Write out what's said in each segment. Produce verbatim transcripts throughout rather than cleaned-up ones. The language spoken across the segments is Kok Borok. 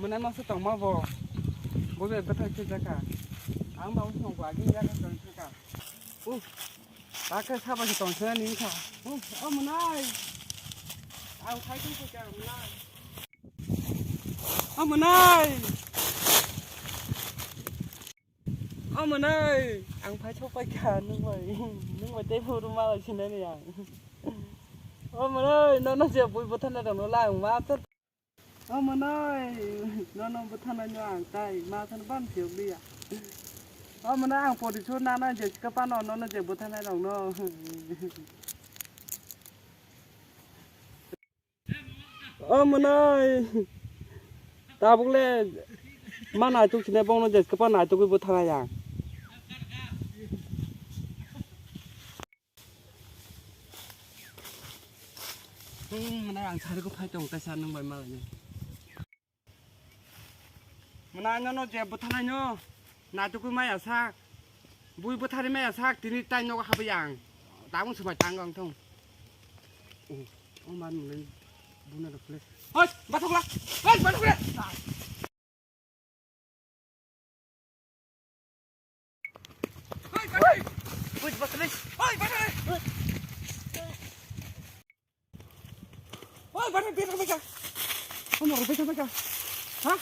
Mwnai masa tongma bo. Bo be bwthai khe jaka. Ang ba usong bo agin jaka tong khe ka. Uh. Bakhe sabo se tong sina ni kha. Uh, o mwnai. Ang khai thung kha mwnai. O mwnai. O mwnai, ang phai sok pai kha, nung bai, nung bai tei phuru malai sinani ang. O mwnai, nono je bui bwthana rok no lang ma tha. O mwnai, nono bwthana no ang tai ma than ban phiyok liya. O mwnai, ang pori sur nana je chika pano nono je bwthana rok no. O mwnai. Tabuk le ma naituk sine bongno jeske pa naitugwi bo thana yang. Hmm, mwnai ang sari ko phai tong kaisa nung bai malai. Mwnai nono je bwtharnai no, naitugwi maya sak, bui bwtharwi maya sak, tini tai nogo habwi ang, tabung swmai tango ang thung. Oh, oh man mwnai, buna rok le. Hoi, bathok la, hoi, bathok la. Hoi, bathok la. Hoi, bathok la. Oi, bana, beta, beta. Ono, beta, beta. Ha?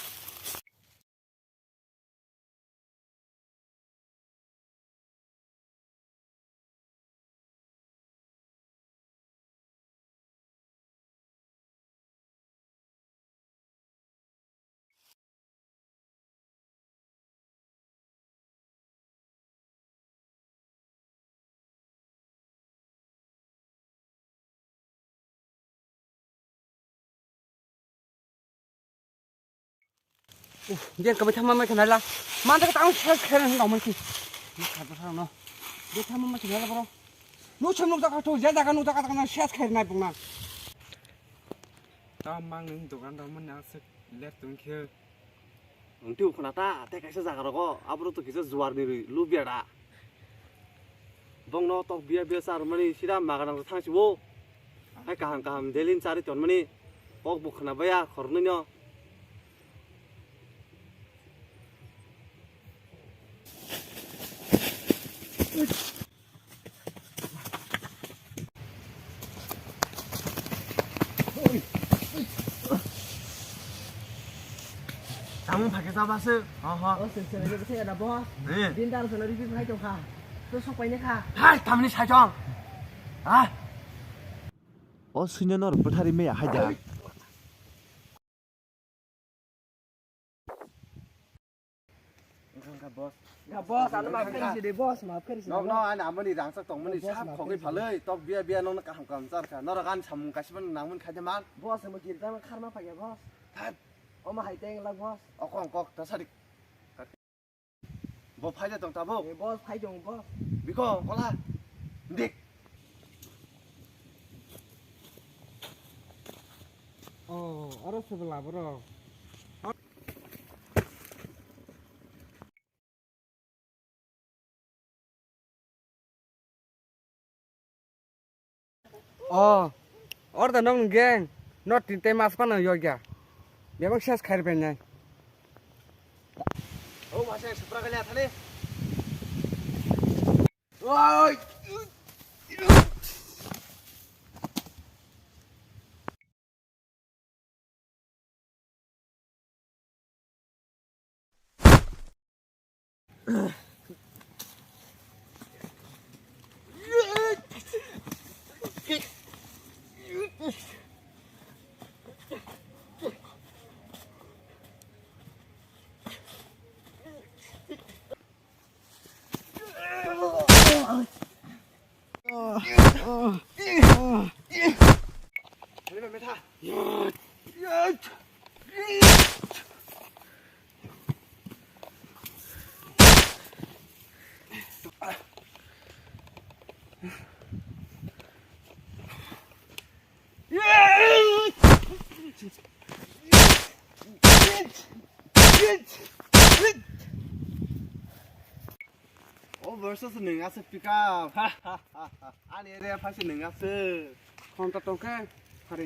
Uf, dia kami tama mai kenala. Mana kita ang ses keren nggak mungkin. Ini kata sana no. Dia tama mai kenala bro. Lu sem nuk taka tu, dia taka nuk taka taka ses keren naik pungna. Tamang ning dokan doman yang sek left tungkhe. Wngtwi ukhna ta, tei kaisa jaga rogo, aborok to kisa juar ni rwi, lubiya da. Bongno tok biya biya charwmani sida maganang thang si o. Hai kaham kaham delin chari tonmani, kok bo khna baya khornwi no. Tamung phai khe chaba se. Ho, ho. O se se se se da boss. Eh. Din dar se lori bi phai tong kha. To sok pai ne kha. Hai, tamni sai tong. Ha? O sunya nor bwthari me hai da. Wngkha, wngkha, boss. Ya, boss, ano maaf kari sidi, boss, maaf kari sidi. Nok, nok, ani amoni rangchak tongmani boss, sak maaf khogwi kari sidi. Phalwi, tok biya, biya, nokno kaham, kaham char kha. Norok ani samung kaisa phano nangmani khai de man. Boss, omo girja no kharma phaiya, boss. Thak. Omo hai teng lak, boss. Okong kok, ta sadik. Bo phai de tong tabuk. Eh, boss, phai tong, boss. Biko, kola. Dik. Oh, oro se bwla borok. Oh, oro da nokni gang. Not tin tai mas pano yogya. Bebak ses khair ben nai. Oh, masa supra kali athani. Oi. O versus nwng aswk pick up. Ani area phaise nwng aswk. Khonta tongkhe phari.